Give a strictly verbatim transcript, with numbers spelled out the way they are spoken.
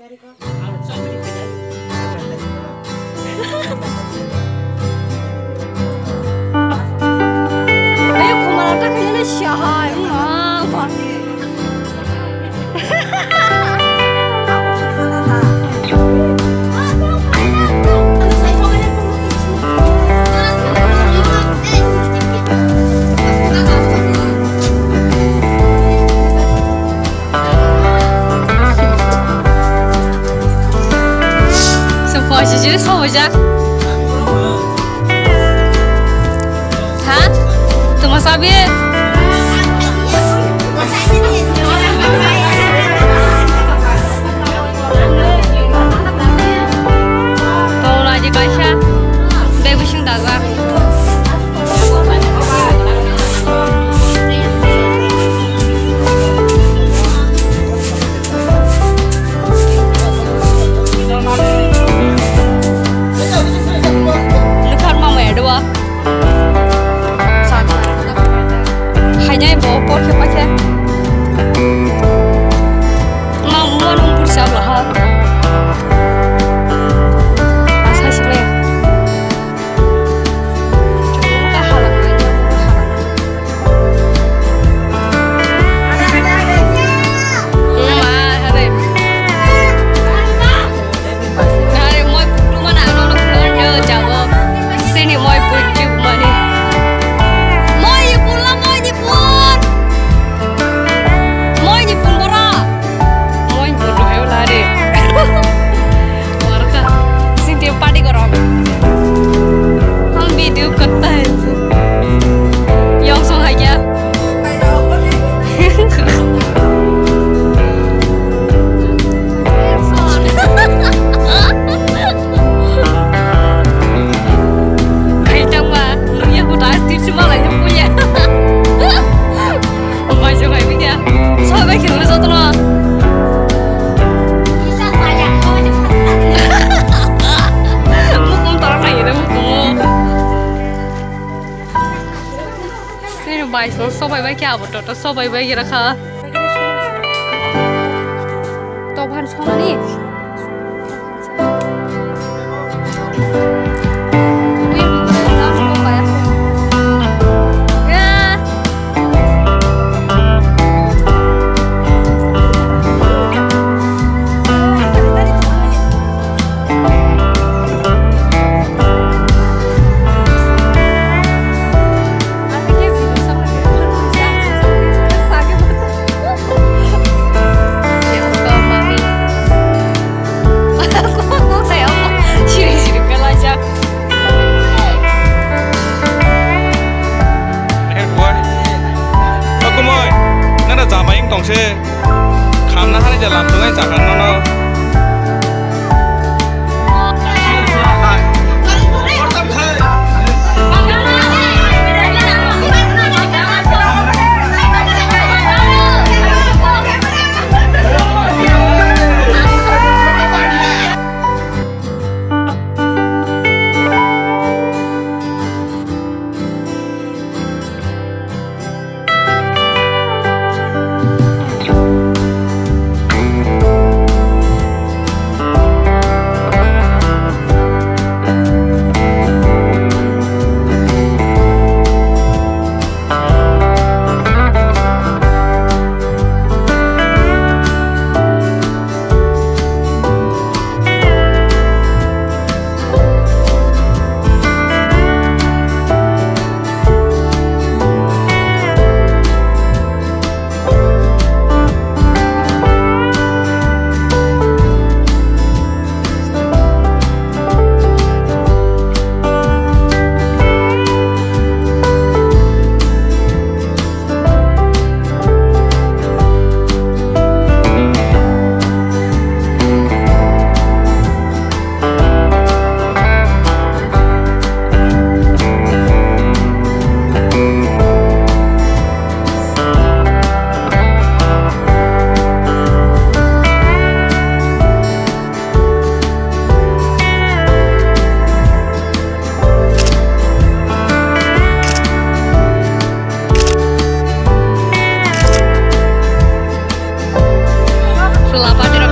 Ayo, khumala ta khaina siyahai, ma, ma. Sokha sijili sohojak. Ha? Tuma sabi? Tawla je kaisa. Bebising daga. Nukar mama ya dua. Hainai bo por khe pa khe. Ma mo nung pur sa bla ha. Asa sile. Moi ni phone bora. Moi ni phone rohai wala re. Warka. Sing dia party gorok. Ham video katta hai. Yong song hai kya? Hai tang ba, lu ya ko ta tip sima lai punya. Bai se bai bini ya. Sabai khe jotono. Mukum tara nai re mukumo. Sini bai so sobai bai khe abo toto sobai bai khe rakha. Tokhan sonani. Okumoi, nana jama ing tongse. Khamna hani je lam tungai jagan nono. Chwla party rok